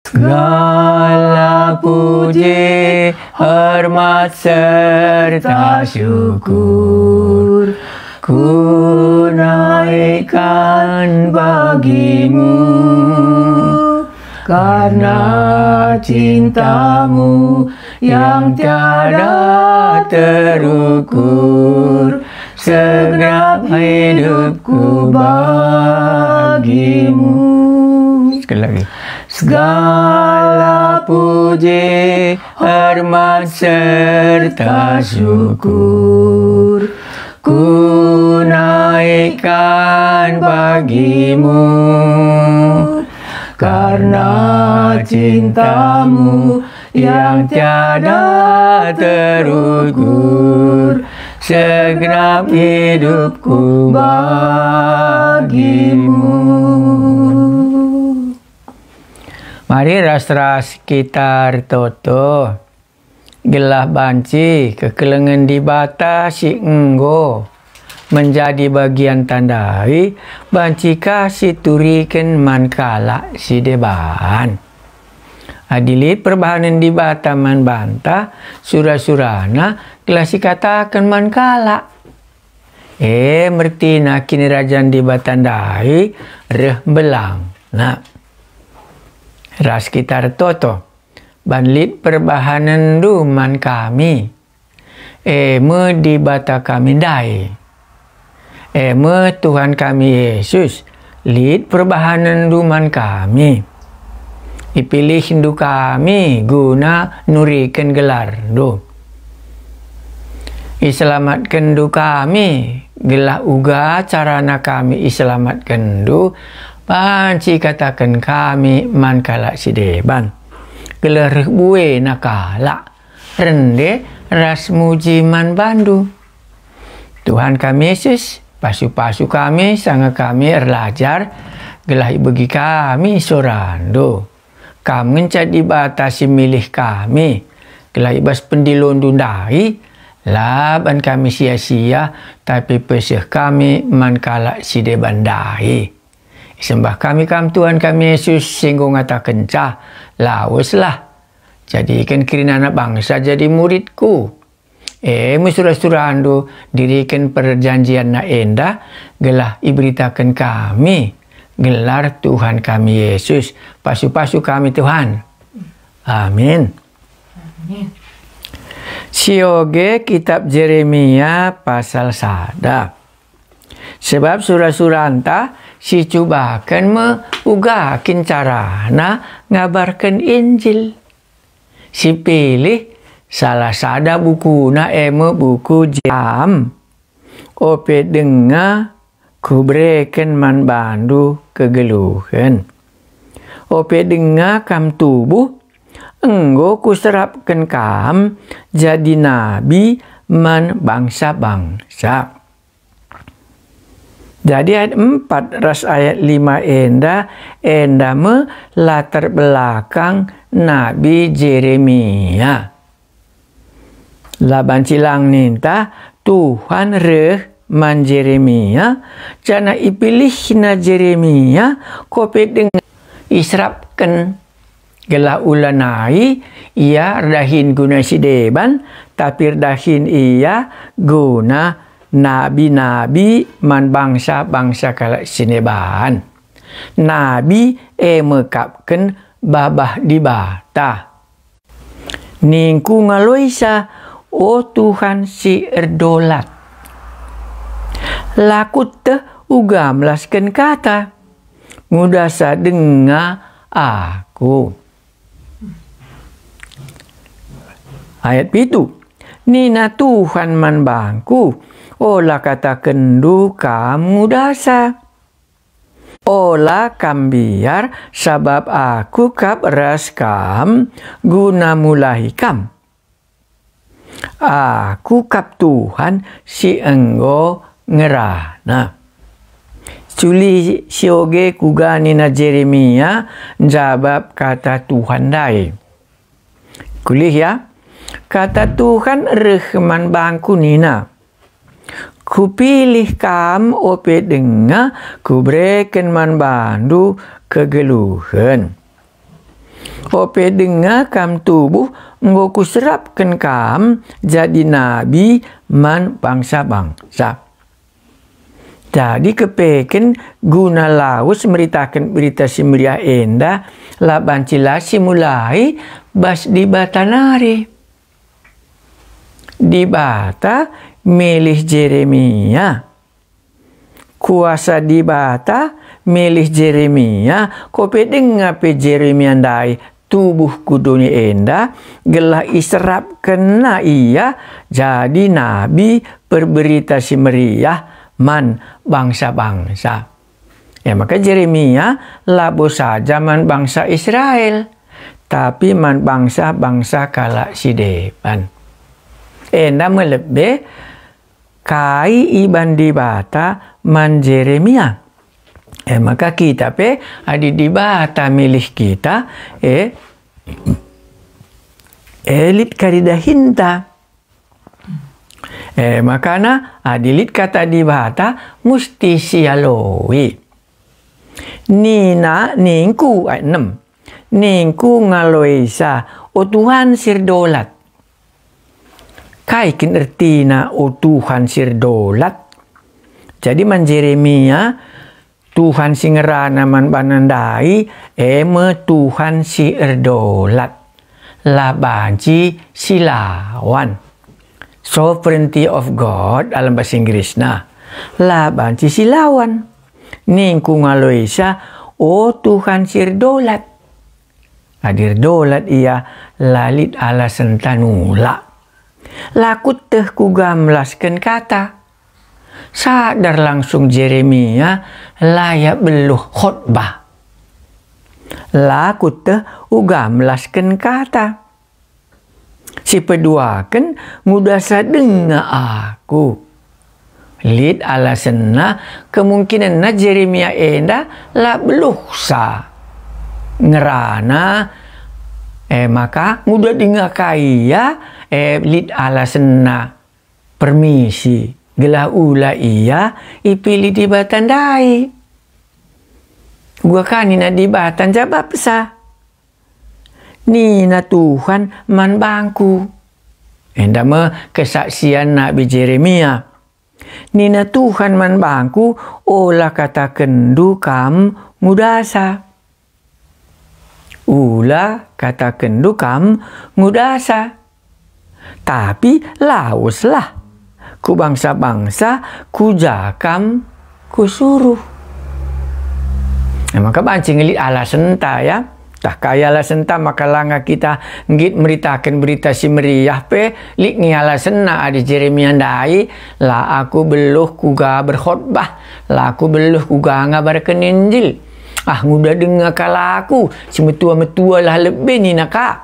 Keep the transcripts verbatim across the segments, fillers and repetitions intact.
Segala puji, hormat serta syukur kunaikkan bagimu, karena cintamu yang tiada terukur, segenap hidupku bagimu. Sekali lagi. Segala puji, hormat serta syukur kunaikkan bagimu, karena cintamu yang tiada terukur, segenap hidupku bagimu. Mari ras-ras kita ertoto, gelah banci kekelengen Dibata si enggo menjadi bagian tandai, banci ka situriken man kalak si deban. Adi lit perbahanen Dibata man banta, sura-surana gelah sikataken man kalak. E, mertina Kinirajan Dibata ndai reh mbelangna. Ras kita ertoto, ban lit perbahanenndu man kami. E me Dibata kami ndai. E me Tuhan kami Yesus, lit perbahanenndu man kami. Ipilihndu kami guna nuriken gelarndu. Iselamatkendu kami, gelah uga carana kami iselamatkendu, banci kataken kami man kalak si deban. Gelah reh buena kalak rende ras muji man bandu. Tuhan kami Yesus, pasu-pasu kami sanga kami erlajar, gelah ibegi kami sorandu. Kam ngenca Dibata si milih kami, gelah i bas pendilondu ndai, la ban kami sia-sia, tapi peseh kami man kalak si deban ndai. Isembah kami Kam, Tuhan kami Yesus, si enggo ngatakenca, "Laweslah, jadiken kerinana bangsa jadi muridku." E me sura-surandu, diriken perjanjianna enda, gelah iberitaken kami gelar Tuhan kami Yesus. Pasu-pasu kami, Tuhan. Amin. Amin. Sioge kitab Jeremia pasal sada. Sebab sura-suranta sicubaken me uga kin carana ngabarken Injil. Sipilih salah sada bukuna, e me buku Jam. Ope denga kubereken man bandu kegeluhen. Ope denga kam tubuh, enggo kuserapken kam jadi nabi man bangsa-bangsa. Jadi ayat empat ras ayat lima enda, enda me latar belakang Nabi Jeremia. La banci lang ninta Tuhan reh man Jeremia, janah ipilihna Jeremia kope denga iserapken. Gelah ulanai ia erdahin guna si deban, tapi erdahin ia guna nabi-nabi man bangsa-bangsa kalak si deban. Nabi e mekapken babah Dibata. Ningku ngaloisa, "O Tuhan si erdolat, la kueteh uga melasken kata. Ngudasa denga aku." Ayat pitu. Nina Tuhan man bangku, "Ola katakenndu kam ngudasa. Ola kam mbiar, sabap aku kap ras kam guna mulahi kam. Aku kap Tuhan si enggo ngerana." Culi sioge kuga nina Jeremia njabap kata Tuhan ndai. Kulih ya, kata Tuhan reh man bangku nina, "Kupilih kam ope denga kubereken man bandu kegeluhen. Ope denga kam tubuh, enggo kuserapken kam jadi nabi man bangsa-bangsa. Jadi kepeken guna lawes meritaken Berita Si Meriah enda, la banci la simulai bas Dibata nari. Dibata milih Jeremia. Kuasa Dibata milih Jeremia, kope denga pe Jeremia ndai tubuh ku doni enda, gelah iserapkenna ia jadi nabi perberita si meriah man bangsa-bangsa. E maka Jeremia labo saja man bangsa Israel, tapi man bangsa-bangsa kalak si deban. Enda me lebe kai iban Dibata man Jeremia. E maka kita pe, adi Dibata milih kita, e, e lit kari dahinta. E makana adi lit kata Dibata, musti sialoi. Nina ningku, ayat enem, ningku ngaloisa, "O Tuhan si erdolat." Kai kin ertina, "O Tuhan si erdolat"? Jadi man Jeremia, Tuhan si ngerana man bana ndai, e me Tuhan si erdolat. La banci silawan. Sovereignty of God dalam bahasa Inggrisna. La banci silawan. Ningku ngaloisa, "O Tuhan si erdolat." Adi erdolat ia, la lit alasenta nulak. La kueteh kuga melasken kata. Sadar langsung Jeremia, la ia beluh khotbah. La kueteh uga melasken kata. Sipeduaken ngudasa denga aku. Lit alasenna, kemungkinenna Jeremia enda la beluhsa ngerana, e maka nguda denga ka ia, e lit alasenna permisi, gelah ula ia ipilih Dibata ndai. Uga ka nina Dibata njabapsa. Nina Tuhan man bangku. Enda me kesaksian Nabi Jeremia. Nina Tuhan man bangku, "Ola katakenndu kam ngudasa. Ula katakenndu kam ngudasa. Tapi laweslah ku bangsa-bangsa ku ja kam kusuruh." E maka banci nge lit alasenta, ya. Tah kai alasenta maka langa kita nggit meritaken Berita Si Meriah pe, lit nge alasenna adi Jeremia ndai, "La aku beluh kuga berkhotbah, la aku beluh kuga ngabarken Injil. Ah, nguda denga kal aku, si metua-metualah lebe," nina ka.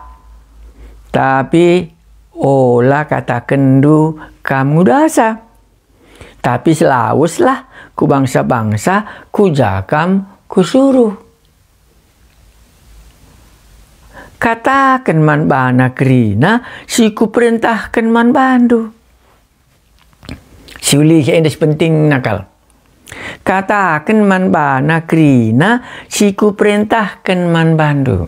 Tapi ola katakenndu kam ngudasa. Tapi selaweslah ku bangsa-bangsa ku ja kam kusuruh. Kataken man bana kerina si kuperentahken man bandu. Siulihi enda si pentingna kal. Kataken man bana kerina si kuperentahken man bandu.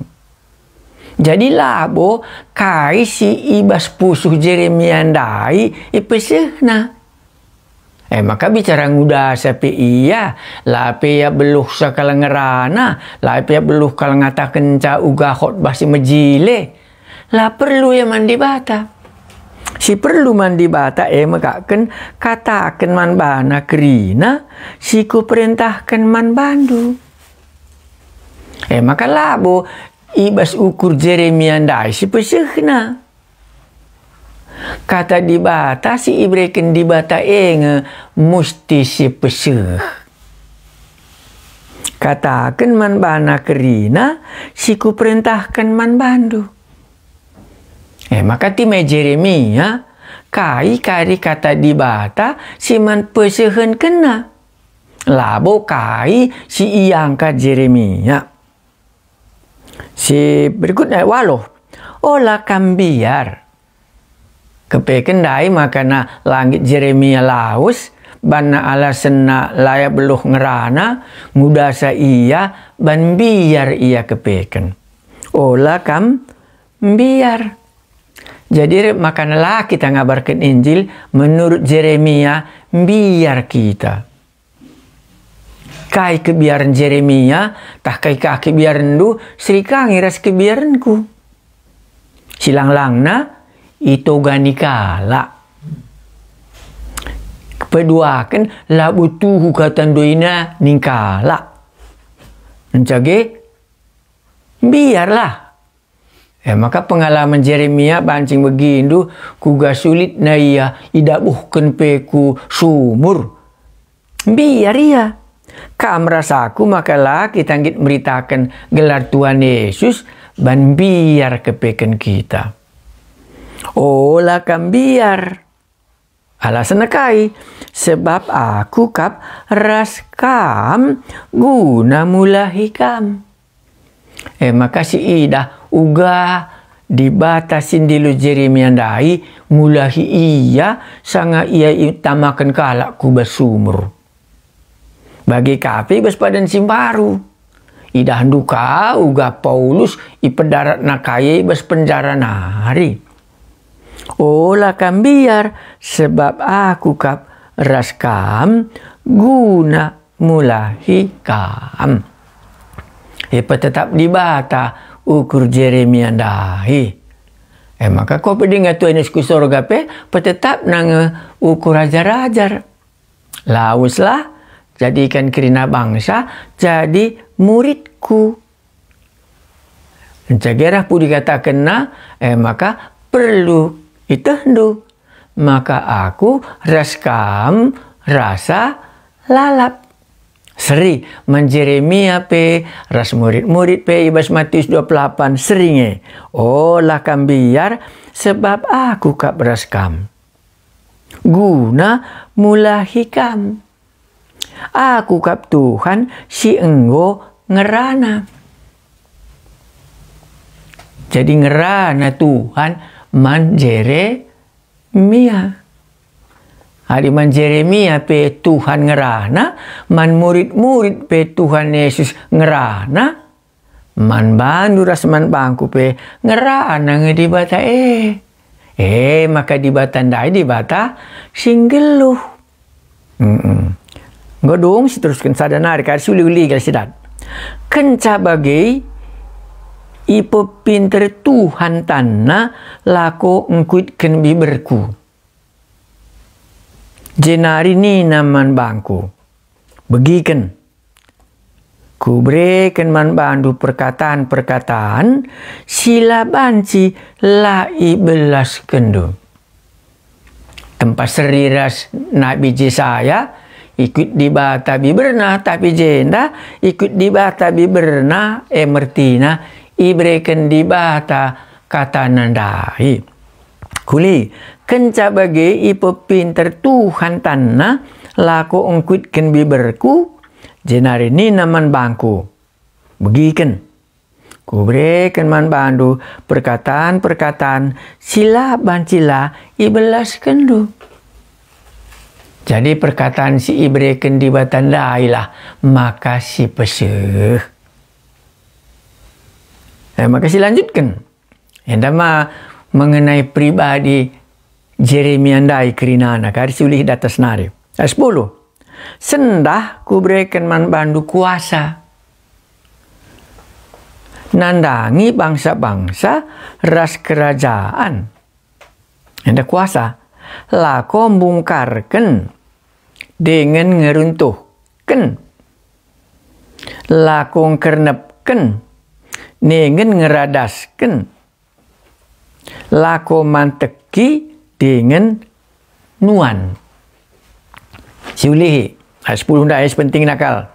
Jadi labo kai si i bas pusuh Jeremia ndai ipesehna. E maka bicara ngudasa pe ia, la pe ia beluh sakal ngerana, la pe ia beluh kal ngatakenca uga khotbah si mejile. La perlu ia man Dibata. Si perlu man Dibata e maka ken kataken man bana kerina si kuperentahken man bandu. E maka labo i bas ukur Jeremia ndai si pesehna. Kata Dibata si ibereken Dibata e nge musti si peseh. Kataken man bana kerina si kuperentahken man bandu. E maka time Jeremia, kai kari kata Dibata si man pesehenkenna? Labo kai si iangkat Jeremia. Si berikutna, waluh, ola kam mbiar. Kepeken ndai makana la nggit Jeremia lawes, banna alasenna la ia beluh ngerana, ngudasa ia, ban mbiar ia kepeken. ola kam mbiar. Jadi, reh maka la kita ngabarken Injil menurut Jeremia, mbiar kita. Kai kebiaren Jeremia, tah kai ka kebiarenndu, seri ka nge ras kebiarenku. Silang-langna, itogani kalak. Peduaken, labo tuhu kata ndoina ning kalak. Nca ge, mbiarlah. E maka pengalaman Jeremia banci begindu, kuga sulitna ia idabuhken pe ku sumur. Mbiar ia. Kam ras aku maka la kita nggit meritaken gelar Tuhan Yesus ban mbiar kepeken kita. Ola kam mbiar. Alasen kai? Sebab aku kap ras kam guna mulahi kam. E maka siidah uga Dibata si ndilo Jeremia ndai mulahi ia sanga ia itamaken kalak ku bas sumur. Bage ka pe i bas padan si mbaru. Idahndu ka uga Paulus ipedaratna kai i bas penjara nari. Ola kam mbiar, sebab aku kap ras kam guna mulahi kam. Ipetetap Dibata ukur Jeremia ndai. E maka ko pe denga Tuhan Yesus ku sorga pe petetapna nge ukur ajar-ajar. Laweslah, jadiken kerina bangsa jadi muridku. Nca gerah pudi katakenna, e maka perlu itehndu, maka aku ras kam rasa lalap. Seri man Jeremia pe ras murid-murid pe i bas Matius dua puluh delapan seri nge, ola kam mbiar, sebab aku kap ras kam. Guna mulahi kam. Aku kap Tuhan si enggo ngerana. Jadi ngerana Tuhan man Jeremia. Adi man Jeremia pe Tuhan ngerana, man murid-murid pe Tuhan Yesus ngerana, man bandu ras man bangku pe ngerana nge Dibata e. E maka Dibata ndai Dibata si nggeluh. Mm-mm. Enggo dung siterusken sada nari kari si uli-uli kari si dat. Kenca bage ipepinter Tuhan tanna lako engkuitken biberku. Jenari nina man bangku, begiken. Kubereken man bandu perkatan-perkatan si la banci la ibelaskenndu. Tempa seri ras Nabi Jesaya, ikut Dibata biberna, tapi jenda ikut Dibata biberna, e mertina ibereken Dibata katana ndai. Kuli, kenca bage ipepinter Tuhan tanna lako engkuitken biberku, jenari nina man bangku, begiken, kubereken man bandu perkatan-perkatan si la banci la ibelaskenndu. Jadi perkatan si ibereken Dibata ndailah maka si peseh. Eh, maka si lanjutken. Enda ma mengenai pribadi Jeremia ndai kerinana, kari si ulih datas nari. Ayat sepuluh. Sendah kubereken man bandu kuasa nandangi bangsa-bangsa ras kerajaan. Enda kuasa, lako mbungkarken dingen ngeruntuhken, lako ngkernepken dingen ngeradasken, lako manteki dingen nuan. Siulihi, ayat sepuluh ndai pentingna kal.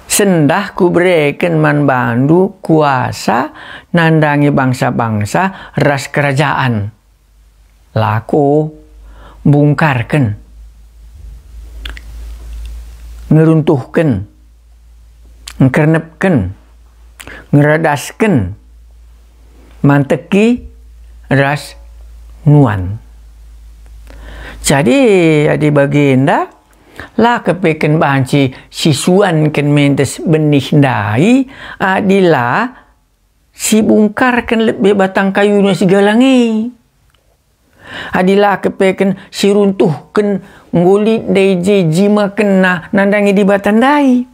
Sendah kubereken man bandu kuasa nandangi bangsa-bangsa ras kerajaan. Lako, bungkarken, ngeruntuhken, ngkernepken, ngeradasken, manteki, ras nuan. Jadi, adi bagenda, la kepeken banci sisuanken mentes benih ndai, adi la si bungkarken lebe batang kayuna si galang e. Adi la kepeken si runtuhken enggo lit ndai je jimakenna nandangi Dibata ndai.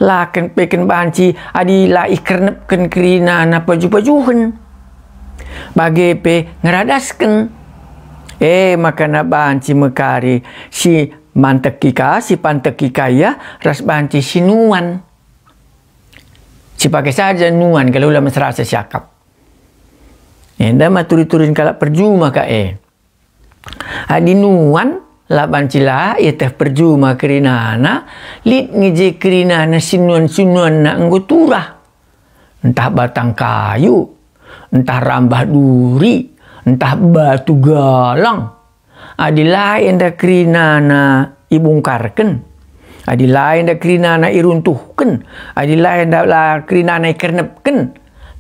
La kepeken banci adi la ikernepken kerinana paju-pajuhen. Bage pe ngeradasken. E maka na banci me kari si manteki ka, si panteki ka ia ras banci si nuan. Si pake saja nuan, kalau la mesrasa siakap. Enda ma turi-turin kalak perjuma ka e. Adi nuan, la banci la ieteh perjuma kerinana, lit nge je kerinana sinuan-sinuanna enggo turah. Ntah batang kayu, ntah rambah duri, ntah batu galang. Adi la enda kerinana ibungkarken, adi la enda kerinana iruntuhken, adi la enda la kerinana ikernepken,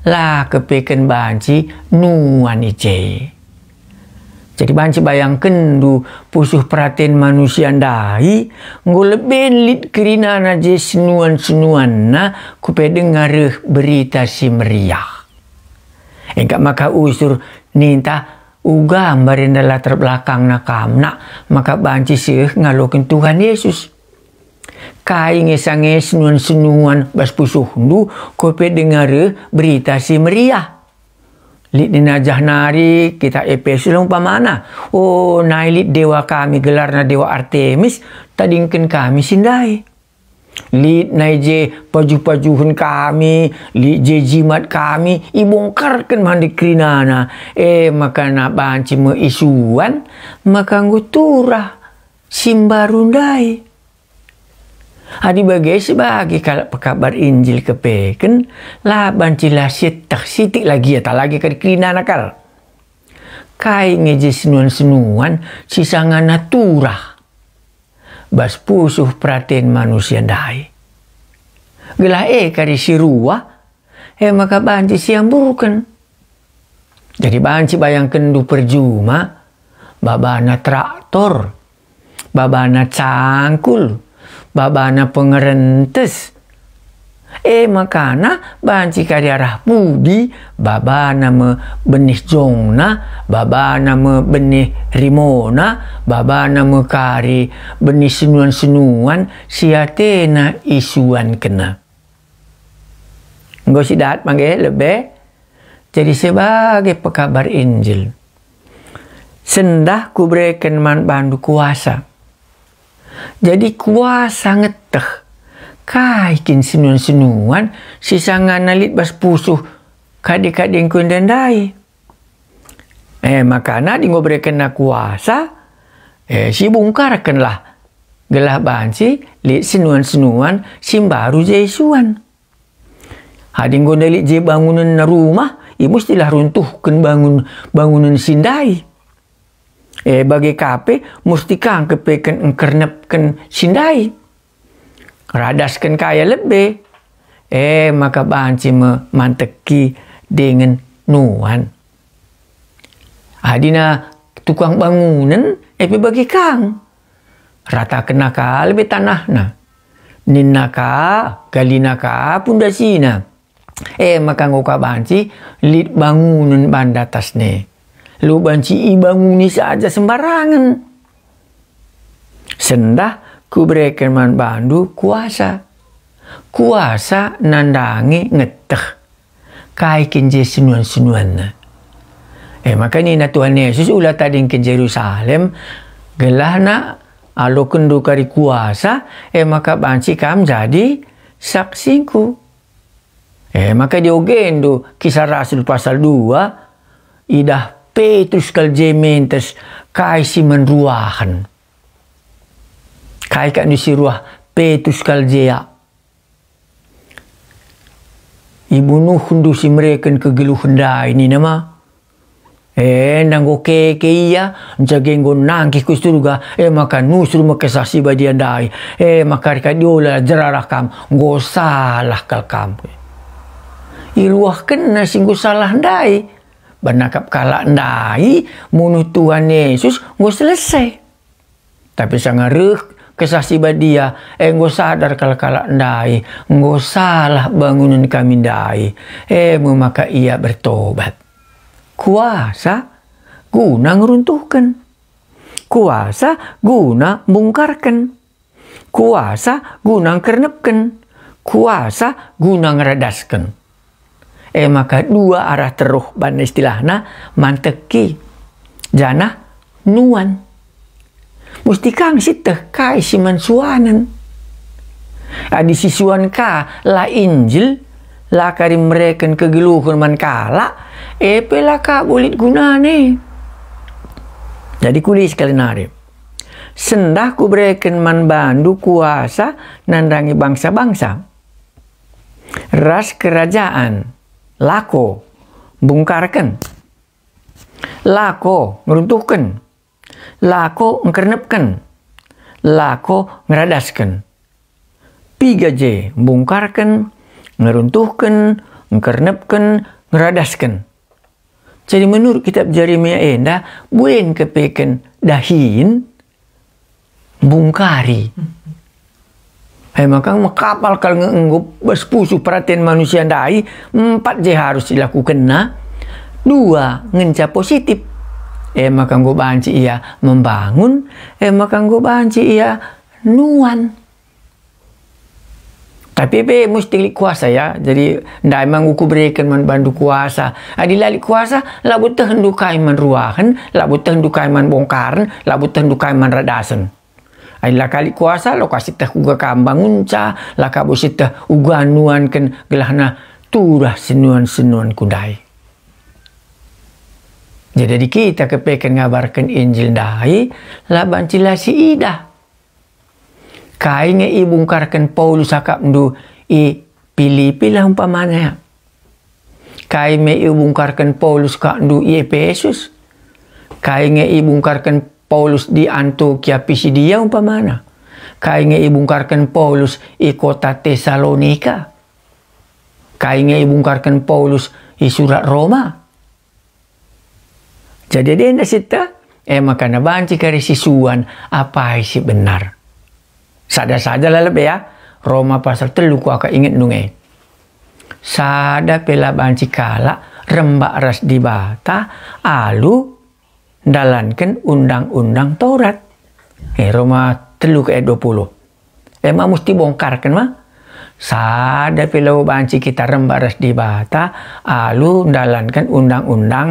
la kepeken banci nuan i je. Jadi banci bayangkenndu pusuh peraten manusia ndai, enggo leben lit kerinana je senuan-senuanna kupedenga reh Berita Si Meriah. Engkap maka usur ninta uga mbarenda latar belakangna kam nak maka banci seh ngaloken Tuhan Yesus. Kai nge sange senuan-senuan bas pusuhndu kupedenga reh Berita Si Meriah? Lit nina jah nari kita Epesus umpamana, "O, nai lit dewa kami gelarna dewa Artemis, tadingken kami si ndai. Lit nai je paju-pajuhen kami, lit je jimat kami, ibongkarken man kerinana, e maka na banci me isuan, maka enggo turah si mbaru ndai." Adi bage si bage kalak pekabar Injil kepeken, la banci la sieteh sitik lagi atau lagi kadi kerinana kal. Kai nge je senuan-senuan si sangana turah bas pusuh peraten manusia ndai? Gelah e kari si ruah, e maka banci siamburken. Jadi banci bayangkenndu perjuma, babana traktor, babana cangkul, babana pengerentes. E makana banci kari arah pudi, babana me benih jongna, babana me benih rimona, babana me kari benih senuan-senuan si atena isuankenna. Enggo si dat bage lebe, jadi sebagai pekabar Injil. Sendah kubereken man bandu kuasa. Jadi kuasa ngeteh kai kin senuan-senuan si sangana lit bas pusuh kade-kade enggo enda ndai. E makana adi enggo berekenna kuasa, e, sibungkarkenlah, gelah banci lit senuan-senuan si mbaru je isuan. Adi enggo ndai lit je bangunenna rumah, e mustilah runtuhken bangun, bangunen si ndai. E bage ka pe musti ka ngkepeken engkernepken si ndai. Radasken kaya lebe, e maka banci me manteki dingen nuan. Adina tukang bangunen, e pe bage kang. Ratakenna ka lebe tanahna. Ninna ka, galina ka pundasina. E maka enggo ka banci lit bangunen banta atasna. Labo banci ibanguni saja sembarangen. Sendah kubereken man bandu kuasa. Kuasa nandangi ngeteh kai kin je senuan-senuanna. E maka nina Tuhan Yesus, "Ula tadingken Jerusalem, gelah nak alokenndu kari kuasa, e maka banci kam jadi saksingku." E maka diogendu Kisah Rasul pasal dua, idah Petrus kal je mentes kai si man ruahen. Kai kak ndu si ruah Petrus kal je, ya? Ibunuhndu si mereken kegeluhen ndai, nina ma. Enda enggo keke ia, nca ge enggo nangkih ku Surga, e maka nusur me Kesah Si Badia ndai. E maka rika diola jeralah kam, enggo salah kal kam. Iruahkenna si enggo salah ndai. Banakap kalak ndai munuh Tuhan Yesus enggo selesai. Tapi sanga reh Kesah Si Badia, enggo sadar kalak-kalak ndai, enggo salah bangunen kami ndai, e me maka ia bertobat. Kuasa guna ngeruntuhken. Kuasa guna mbungkarken. Kuasa guna ngkernepken. Kuasa guna ngeradasken. E maka dua arah teruh banna istilahna manteki, janah nuan. Musti kam sieteh kai si man suanen. Adi si suan ka la Injil, la kari mereken kegeluhen man kalak, e pe la ka bo lit gunana. Jadi kulis sekali nari. Sendah kubereken man bandu kuasa nandangi bangsa-bangsa, ras kerajaan, lako mbungkarken, lako ngeruntuhken, lako ngkernepken, lako ngeradasken. Piga je mbungkarken, ngeruntuhken, ngkernepken, ngeradasken. Jadi menurut kitab Jeremia enda, buen kepeken dahin mbungkari. E maka mekapal kal nge enggo bas pusuh peraten manusia ndai, empat je harus dilakukenna, dua ngenca positif. E maka enggo banci ia membangun, e maka enggo banci ia nuan. Tapi pe musti lit kuasa ya. Jadi ndai ma enggo kubereken man bandu kuasa. Adi la lit kuasa, labo tehndu kai man ruahen, labo tehndu kai man bongkaren, labo tehndu kai man radasen. Adi la ka lit kuasa, la ka sieteh uga kam mbangunca, la ka bo sieteh uga nuanken gelahna turah senuan-senuanku ndai. Jadi adi kita kepeken ngabarken Injil ndai, la banci la siidah. Kai nge ibungkarken Paulus akapndu i Pilipi lah umpamana? Kai me ibungkarken Paulus akapndu i Epesus? Kai nge ibungkarken Paulus di Antiokia Pisidia umpamana? Kai nge ibungkarken Paulus i kota Tesalonika? Kai nge ibungkarken Paulus i surat Roma? Jadi adi enda sieteh, e maka banci kari si suan apai si benar. Sada saja la lebe ya, Roma pasal telu kuakap ingetndu nge. Sada pe la banci kalak rembak ras Dibata alu ndalanken undang-undang Taurat. E, Roma telu ke ayat dua puluh. E ma musti bongkarken ma. Sada pe labo banci kita rembak ras Dibata alu ndalanken undang-undang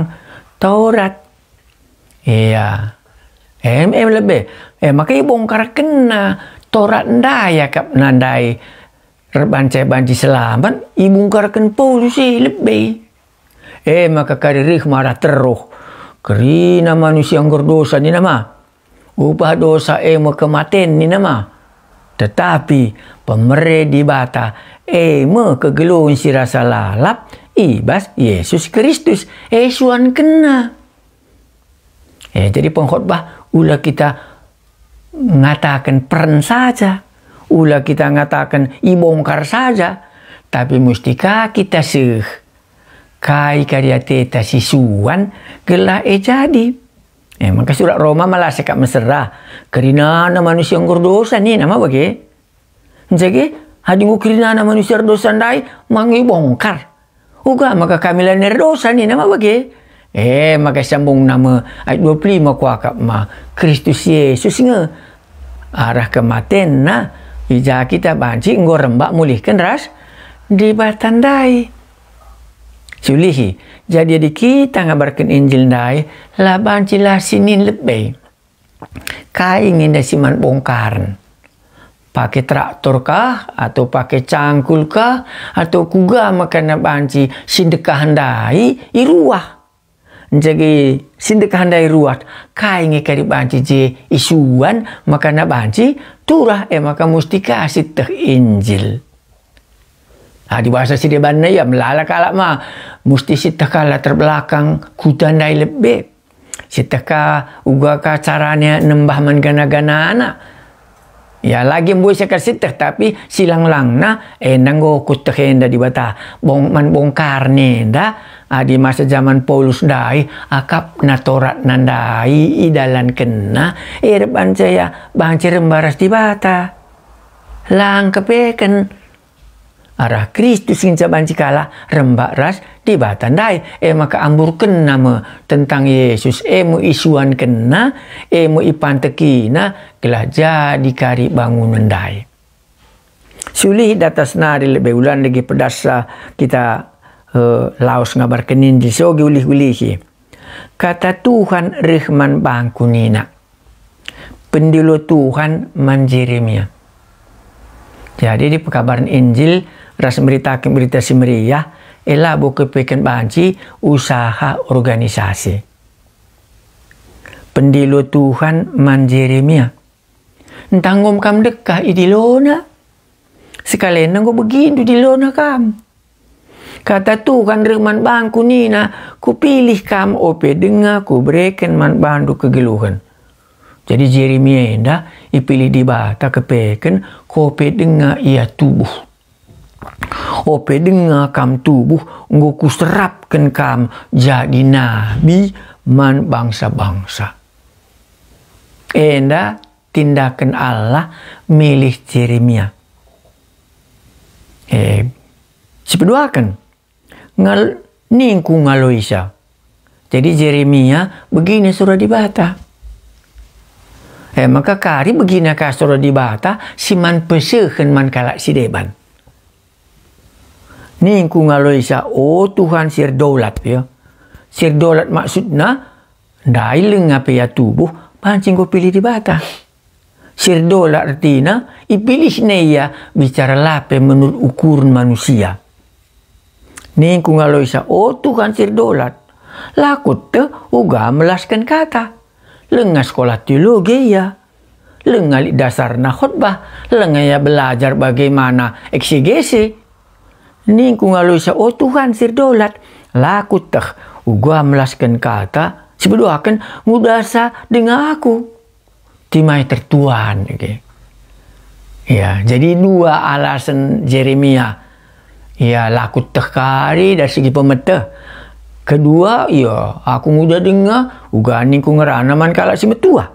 Taurat. Iya. Em, em lebe. E maka ibongkarkenna Taurat ndai akapna ndai erbanci-banci selamat, ibungkarken Paulus e lebe. E maka kari reh marah teruh. Kerina manusia enggo erdosa nina ma. Upah dosa e me kematen nina ma. Tetapi pemere Dibata e me kegeluhen si rasa lalap i bas Yesus Kristus, e suankenna. E, jadi pengkhotbah ula kita ngataken peren saja, ula kita ngataken ibongkar saja, tapi musti ka kita seh kai kari ateta si suan gelah e jadi. E, maka surat Roma ma la sekap mesera, kerinana manusia enggo erdosa nina ma bage. Nje ge, adi enggo kerinana manusia erdosa ndai, ma enggo ibongkar. Uga maka kami lanai erdosa nina ma bage. E, maka sambungna me ayat dua puluh lima kuakap ma, Kristus Yesus nge arah kematenNa, i ja kita banci enggo rembak mulihken ras Dibata ndai. Culihi, jadi adi kita ngabarken Injil ndai, la banci la sinin lebe. Kai nge enda si man bongkaren? Pake traktor kah, atau pake cangkul kah, atau kuga maka banci si ndekah ndai i ruah? Nje ge si ndekah ndai ruah, kai nge kari banci je isuan maka banci turah, e maka musti ka sieteh Injil. Adi bahasa si debanna ia melala kalak ma, musti sieteh kalak terbelakang kuta ndai lebe. Sieteh ka uga ka carana nembah man gana-ganana. Ya, lagi mbue sekalak sieteh, tapi silang-langna enda enggo kueteh enda Dibata. Bong-, man bongkarna enda, Adi masa jaman Paulus ndai, akapna Toratna ndai idalankenna, e reh banci ia, banci rembak ras Dibata. La ngkepeken. Arah Kristus ngenca banci kalak rembak ras Dibata ndai, e maka amburkenna me tentang Yesus, e me isuankenna, e me ipantekina, gelah jadi kari bangunen ndai. Sulih datas nari lebe ulan lagi pedasa kita, eh, lawes ngabarken Injil, sogi ulih-ulihi. Kata Tuhan reh man bangku nina, "Pendilo Tuhan man Jeremia." Jadi di pekabaren Injil ras meritaken Berita Si Meriah, e labo kepeken banci usaha organisasi. Pendilo Tuhan man Jeremia. Ntah enggo kam dekah idilona? Sekalenda enggo begindu dilona kam. Kata Tuhan reh man bangku nina, "Kupilih kam ope denga kubereken man bandu kegeluhen." Jadi Jeremia enda ipilih Dibata kepeken ope denga ia tubuh. "Ope denga kam tubuh, enggo kuserapken kam jadi nabi man bangsa-bangsa." Enda tindaken Allah milih Jeremia. Eh, sipeduaken, ngal-, ningku ngaloisa. Jadi Jeremia begina sura Dibata. Eh, maka kari begina ka sura Dibata si man pesehen man kalak si deban. Ningku ngaloisa, "O Tuhan si erdolat," ya. Si erdolat maksudna, ndai lenga pe ia tubuh, banci enggo pilih Dibata. Si erdolat ertina, ipilihna ia bicara la pe menurut ukuren manusia. Ningku ngaloisa, "O Tuhan si erdolat, la kueteh uga melasken kata. Lenga sekolah teologi ia. Lenga lit dasarna khotbah, lenga ia belajar bagaimana eksegese." Ningku ngaloisa, "O Tuhan si erdolat, la kueteh uga melasken kata, sipeduaken ngudasa denga aku." Timai tertuan, oke. Ya, jadi dua alasan Jeremia. Ya, la kueteh kari dari segi pemeteh. Kedua, ya, aku nguda denga, uga ningku ngerana man kalak si metua.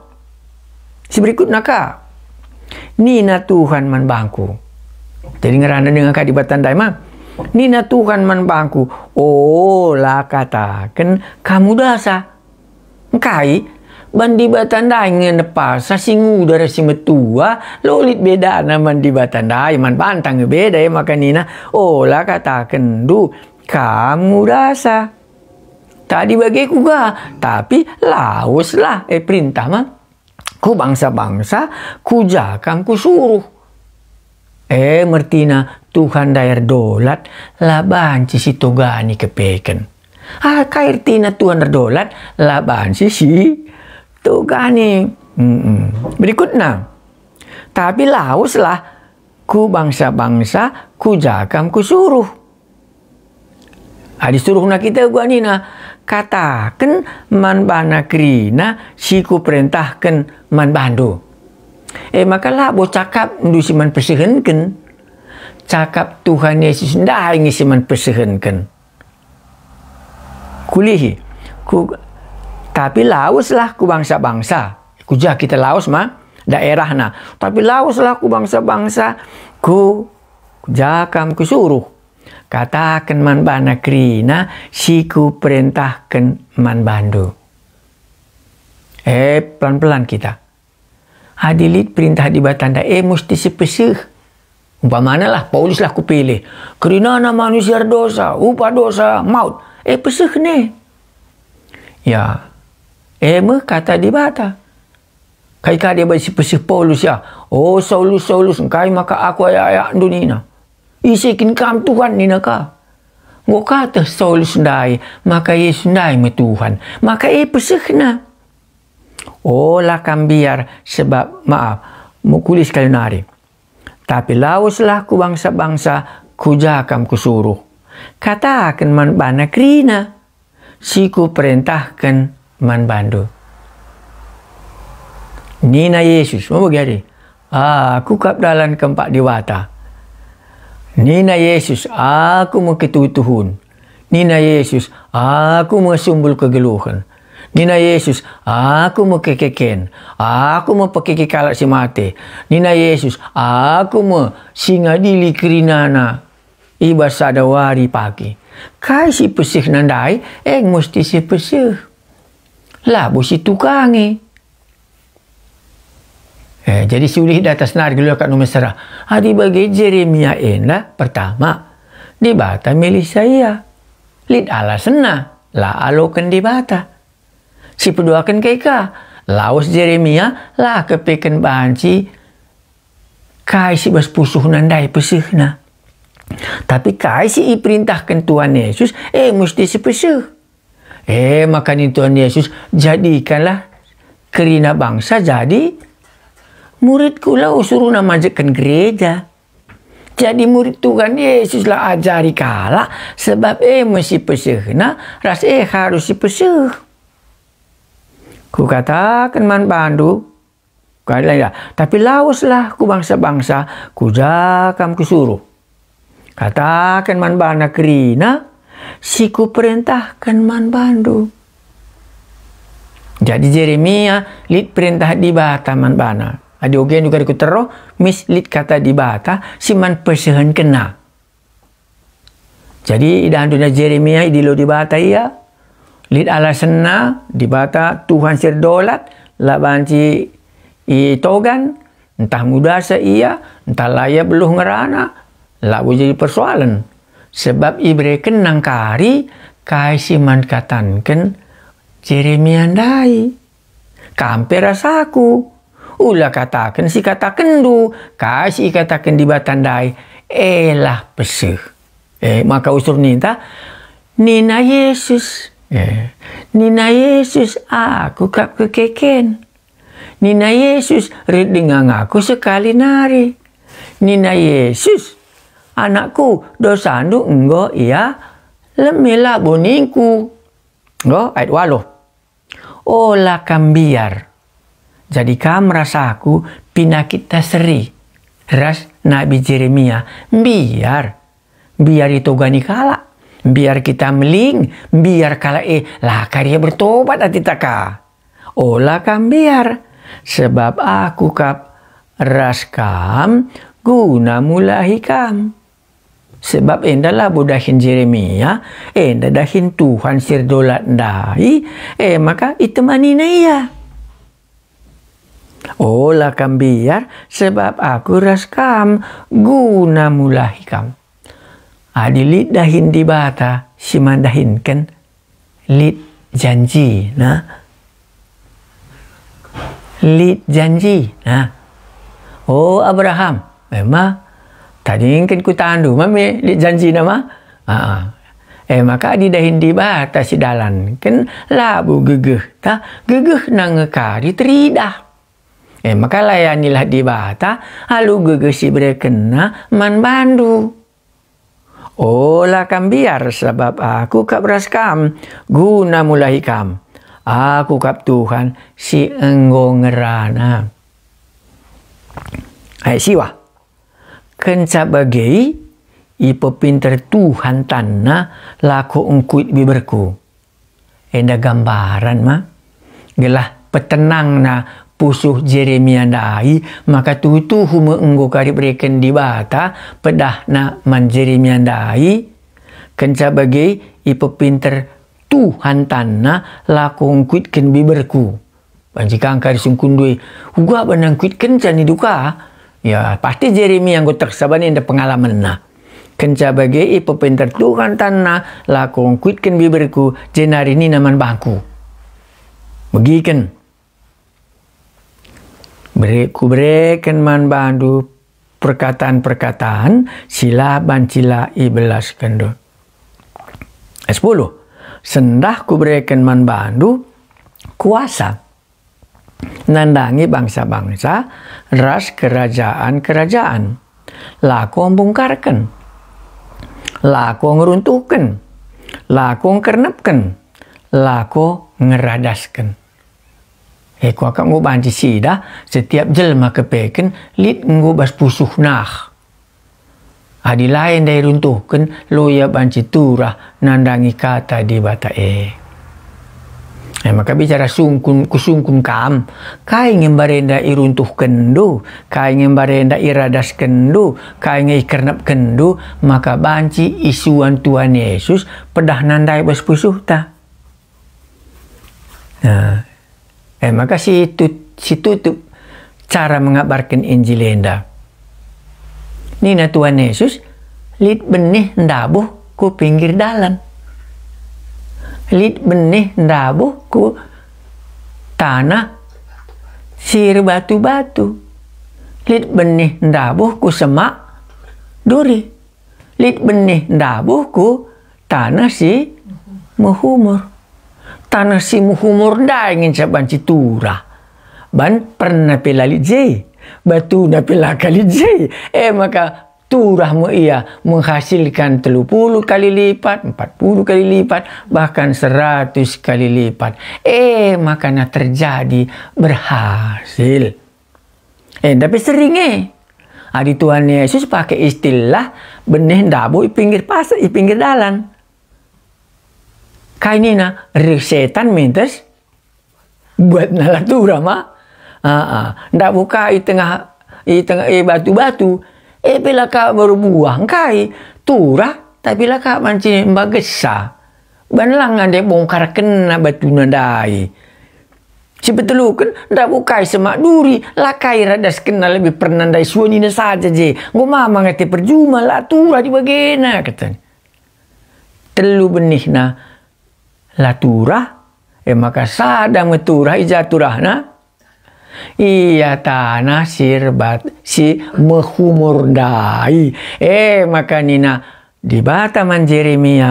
Si berikutna ka. Nina Tuhan man bangku. Jadi ngerana denga ka Dibata ndai ma. Nina Tuhan man bangku, "Ola kataken kam ngudasa." Engkai? Ban Dibata ndai nge nepasa si nguda ras si metua, la lit bedana man Dibata ndai, man banta nge beda, e maka nina, "Ola katakenndu, kam ngudasa." Tadi bage kuga, tapi laweslah, e perintah ma. Ku bangsa-bangsa, ku ja kam kusuruh. E, mertina Tuhan ndai erdolat, la banci sitogani kepeken. Ah, kai ertina Tuhan erdolat, la banci sitogani. Mm-mm. Berikutna, tapi laweslah ku bangsa-bangsa, ku ja kam kusuruh. Adi suruhna kita uga nina, "Kataken man bana kerina si kuperentahken man bandu." E maka labo cakapndu si man pesehenken, cakap Tuhan Yesus ndai nge si man pesehenken. Kulihi, ku, tapi laweslah ku bangsa-bangsa. Ku ja kita lawes ma daerahna. Tapi laweslah ku bangsa-bangsa, ku ja kam kusuruh. Kataken man bana kerina si kuperentahken man bandu. Eh, pelan-pelan kita. Adi lit perintah Dibata ndai, e musti sipeseh. Umpamana lah, Paulus lah kupilih. Kerinana manusia erdosa, upah dosa, maut. E peseh ne. Ya, e me kata Dibata. Kai ka dia bagi sipeseh Paulus ya? "O Saulus, Saulus, engkai maka aku ayak-ayakndu?" nina. "Ise kin kam Tuhan?" nina ka. Enggo kateh Saulus ndai, maka Yesus ndai me Tuhan. Maka e pesehna. Ola kam mbiar sebab, maaf, mukuli sekali nari. Tapi laweslah ku bangsa-bangsa, ku ja kam kusuruh. Kataken man bana kerina, si kuperentahken man bandu. Nina Yesus, mebegi adi, "Aku kap dalan kempak Dibata." Nina Yesus, "Aku me ketuhu-tuhun." Nina Yesus, "Aku me sumbul kegeluhen." Nina Yesus, "Aku me kekeken. Aku me pekeke kalak si mate." Nina Yesus, "Aku me si ngadili kerinana i bas sada wari pagi." Kai si pesehna ndai, e musti si peseh. Labo si tukangi. Eh, jadi si ulih datas nari geluh kak numen sera. Adi bage Jeremia enda, pertama, Dibata milihsa ia. Lit alasenna, la aloken Dibata. Si peduaken kai ka, lawes Jeremia la kepeken banci kai si bas pusuhna ndai pesehna. Tapi kai si iperintahken Tuhan Yesus, e musti si peseh. E maka nina Tuhan Yesus, "Jadikanlah kerina bangsa jadi muridku." La usuruhna majekken gereja. Jadi murid Tuhan Yesus la ajari kalak, sebab e me si pesehna, ras e harus si peseh. Kukataken man bandu, Kalian ya, tapi laweslah ku bangsa-bangsa, ku ja kam kusuruh. Kataken man bana kerina si kuperentahken man bandu. Jadi Jeremia lit perentah Dibata man bana. Adi ogendu kari kuteroh, mis lit kata Dibata si man pesehenkenna. Jadi idahndu nina Jeremia idilo Dibata ia, lit alasenna Dibata Tuhan si erdolat, la banci itogan, ntah mudasa ia, ntah la ia beluh ngerana, labo jadi persoalen, sebab ibereken nangkari kai si man katanken Jeremia ndai. Kam pe ras aku. Ula kataken si katakenndu, kai si ikataken Dibata ndai, elah peseh. E, maka usur ninta, nina Yesus. E, nina Yesus, "Aku kap kekeken." Nina Yesus, "Reh denga ngaku sekali nari." Nina Yesus, "Anakku, dosandu enggo ia leme labo ningku." Enggo, ayat waluh. Ola kam mbiar. Jadi kam ras aku pinakitta seri ras Nabi Jeremia, mbiar. Mbiar itogani kalak, mbiar kita meling, mbiar kalak e la kari ia bertobat atita ka. Ola kam mbiar, sebab aku kap ras kam guna mulahi kam. Sebab enda labo dahin Jeremia, enda dahin Tuhan si erdolat ndai, e maka itemanina ia. Ola kam mbiar, sebab aku ras kam guna mulahi kam. Adi lit dahin Dibata si man dahinken, lit janjina. Lit janjina. O Abraham, ema, tadingken kutandu, mame lit janjina ma? Aa. E maka adi dahin Dibata si dalanken, labo gegehta, gegehna nge kari teridah. E maka layanilah Dibata alu gegeh si iberekenNa man bandu. Ola kam mbiar, sabap Aku kap ras kam, guna mulahi kam. Aku kap Tuhan si enggo ngerana. Ayat siwah. Kenca bage, ipepinter Tuhan tanNa lako ngkuit biberku. Enda gambaran ma, gelah petenangna pusuh Jeremia ndai, maka tuhu-tuhu me enggo kari ibereken Dibata pedahna man Jeremia ndai. Kenca bage ipepinter Tuhan tanNa lako ngkuitken biberku. Banci ka ngkari sungkunndu e, "Uga bana ngkuitkenca nidu ka?" Ya, pasti Jeremia enggo teksa bana enda pengalamenna. Kenca bage ipepinter Tuhan tanNa lako ngkuitken biberku, jenari nina man bangku, "Begiken, bere-, kubereken man bandu perkatan-perkatan si la banci la ibelaskenndu." Ayat sepuluh. Sendah kubereken man bandu kuasa nandangi bangsa-bangsa ras kerajaan-kerajaan. Lako mbungkarken, lako ngeruntuhken, lako ngkernepken, lako ngeradasken. E, kuakap enggo banci sidah, setiap jelma kepeken lit enggo bas pusuh nah. Adi la enda iruntuhken, la ia banci turah nandangi Kata Dibata e. E maka bicara sungkun, kusungkun kam, kai nge mbarenda iruntuhkenndu, kai nge mbarenda iradaskenndu, kai nge ikernepkenndu, maka banci isuan Tuhan Yesus pedahna ndai bas pusuhta. Nah, e maka si tut-, si tutup cara mengabarken Injil enda. Nina Tuhan Yesus, "Lit benih ndabuh ku pinggir dalan. Lit benih ndabuh ku tanah si erbatu-batu. Lit benih ndabuh ku semak duri. Lit benih ndabuh ku taneh si mehumor." Taneh si mehumor ndai ngenca banci turah. Ban perna pe la lit je, batuna pe la ka lit je. E maka turah me ia menghasilkan telu puluh kali lipat, empat puluh kali lipat, bahkan seratus kali lipat. E maka na terjadi berhasil. Enda pe sering e. Adi Tuhan Yesus pake istilah benih ndabuh i pinggir pas-, i pinggir dalan. Kai nina, reh setan mintes, buatna la turah ma. Aa, ndabuh ka i tengah, i tengah, i batu-batu, e pe la ka berbuah, engkai? Turah, tapi la ka banci mbagesa. Ban la ngande bongkarkenna batuna ndai. Si peteluken, ndabuh kai semak duri, la kai radaskenna lebe perna ndai suanina saja je. Enggo mamang ate perjuma, la turah dibagena, katana. Telu benihna la turah, e maka sada me turah, i ja turahna? Ia tanah si erbat, si mehumor ndai. E maka nina Dibata man Jeremia,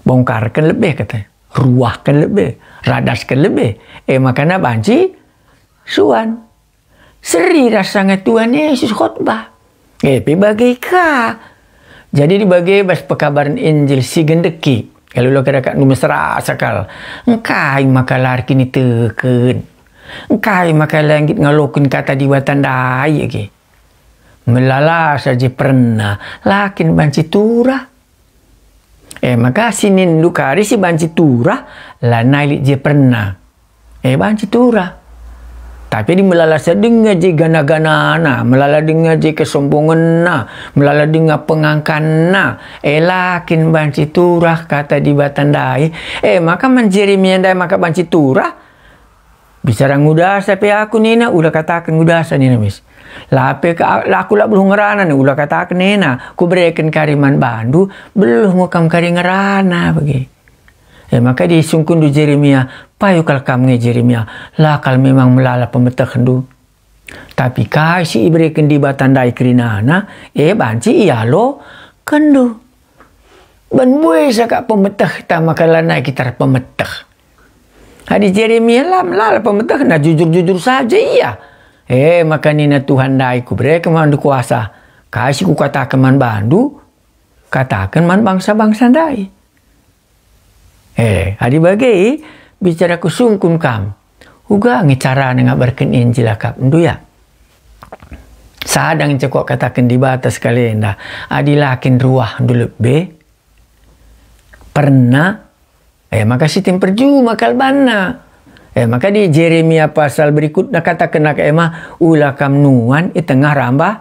"Bongkarken lebe," katana, "ruahken lebe, radasken lebe." E maka na banci suan. Seri rasa nge Tuhan Yesus khotbah. E pe bage ka. Jadi dibage bas pekabaren Injil si gendeki. Kalau lo kira-kira mesra sakal. Engkai maka la erkiniteken? Engkai maka la nggit ngaloken Kata Dibata ndai age? Melala saja perna, la kin banci turah. E maka si ninndu kari si banci turah, lanai lit je perna. E banci turah. Tapi adi melala saja denga je gana-ganana, melala denga je kesombongenna, melala denga pengangkanna, e la kin banci turah Kata Dibata ndai. E maka man Jeremia ndai maka banci turah. Bicara ngudasa pe aku nina, ula kataken ngudasa nina mis. La pe ka, la aku la beluh ngerana nina, ula kataken nina, kubereken kari man bandu, beluh nge kam kari ngerana bage. E maka disungkunndu Jeremia, payo kal kam nge Jeremia, la kal memang melala pemetehndu. Tapi kai si ibereken Dibata ndai kerinana, e banci ialokenndu. Ban buesa kap pemetehta maka lanai kita erpemeteh. Adi Jeremia la melala pemetehna, jujur-jujur saja ia. E maka nina Tuhan ndai, kubereken man bandu kuasa. Kai si kukataken man bandu, kataken man bangsa-bangsa ndai. E, adi bage, bicara kusungkun kam. Uga nge carana ngabarken Injil akapndu ya. Sada ngenca kukataken Dibata sekali enda, adi la kin ruahndu lebe, perna, e maka sitim perjuma kal banna. E maka di Jeremia pasal berikutna katakenna ka e ma, ula kam nuan i tengah rambah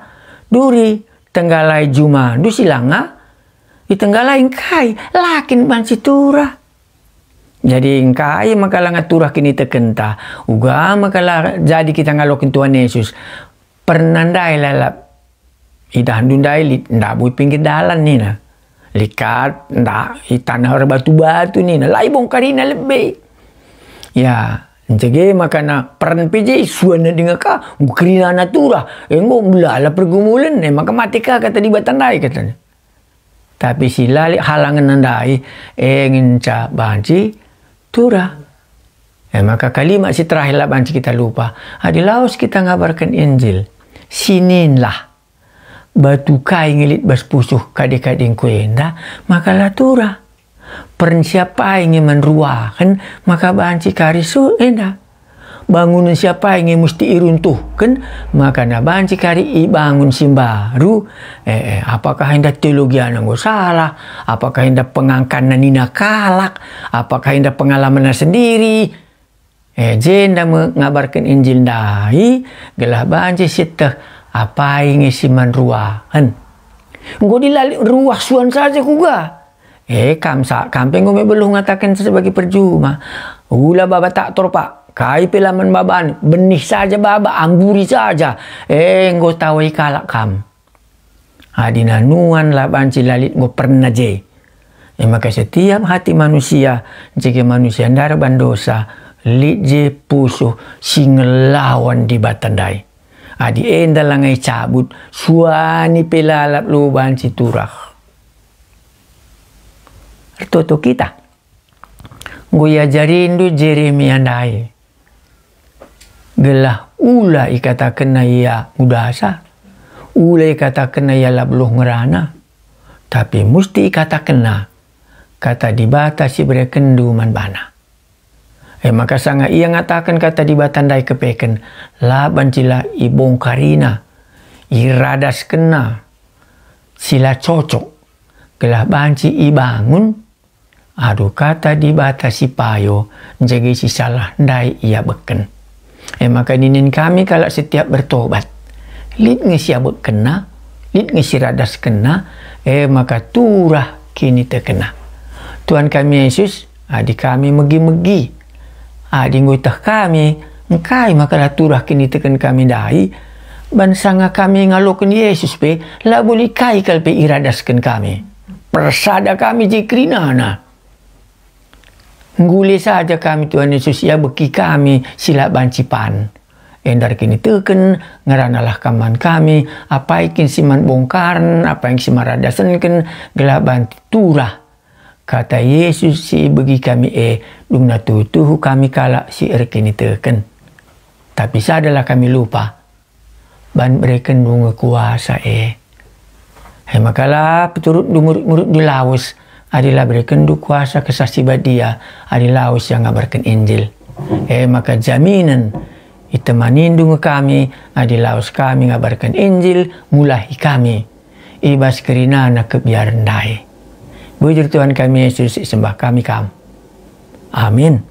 duri, tenggalai jumandu si langa itenggalai engkai, la kin banci turah. Jadi engkai maka langa turah kinitekenta, uga maka la jadi kita ngaloken Tuhan Yesus. Perna ndai lalap. Idahndu ndai lit ndabuh i pinggir dalan nina. Lit ka nda i taneh erbatu-batu nina. La ibongkarina lebe. Ya, nce ge maka na peren pe je isuanna denga ka, enggo kerinana turah, enggo melala pergumulen, e maka mate ka kata Dibata ndai katana. Tapi si la lit halangenna ndai, e ngenca banci turah. E maka kalimat si terakhir la banci kita lupa. Adi lawes kita ngabarken Injil, sininlah. Batu kai nge lit bas pusuh kade-kadengku enda, maka la turah. Pernsiap ai nge man ruahen, maka banci kari su enda. Bangunen si apai nge musti iruntuhken, maka na banci kari ibangun si mbaru. Eh, eh, apakah enda teologiana enggo salah? Apakah enda pengangkanna nina kalak? Apakah enda pengalamanna sendiri? Eh, jenda me ngabarken Injil ndai, gelah banci sieteh apai nge si man ruahen. Enggo dilalit ruah suan saja kuga. Eh, kam sa, kam pe enggo me beluh ngataken sebagai perjuma. Ula baba taktor, Pak, kai pe la man baban, benih saja baba, amburi saja. Eh, enggo tawai kalak kam. Adi nanuan la banci lalit enggo pernah je. E maka setiap hati manusia, jege manusia ndarban dosa, lit je pusuh si ngelawan Dibata ndai. Adi enda langai cabut, suani pe lalap lo banci turah. Ertoto kita. Enggo iajarindu Jeremia ndai, gelah ula ikatakenna ia ngudasa, ula ikatakenna ia la beluh ngerana, tapi musti ikatakenna kata Dibata si berekenndu man bana. E maka sanga ia ngataken kata Dibata ndai kepeken, la banci la ibongkarina, iradaskenna si la cocok, gelah banci ibangun alu kata Dibata si payo, jage si salah ndai iabeken. E maka ninen kami kalak setiap bertobat, lit nge si abekkenna, lit nge si radaskenna, e maka turah kinitekenna. Tuhan kami Yesus, adi kami megi-megi, adi enggo ieteh kami, engkai maka la turah kiniteken kami ndai? Ban sanga kami ngaloken Yesus pe, labo lit kai kal pe iradasken kami. Persada kami je kerinana. Nggule saja kami, Tuhan Yesus, iabeki kami si la banci pan. Enda erkiniteken, ngeranalah Kam man kami, apai kin si man bongkaren, apai kin si man radasenken, gelah banci turah kata Yesus si ibegi kami e, dungna tuhu-tuhu kami kalak si erkiniteken. Tapi sadalah kami lupa, ban berekenndu nge kuasa e. E maka la peturutndu murid-muridndu lawes, adi la berekenndu kuasa Kesah Si Badia, adi lawes ia ngabarken Injil. E maka jaminen itemanindu nge kami, adi lawes kami ngabarken Injil, mulahi kami i bas kerinana kebiaren ndai. Bujur Tuhan kami Yesus, isembah kami Kam. Amin.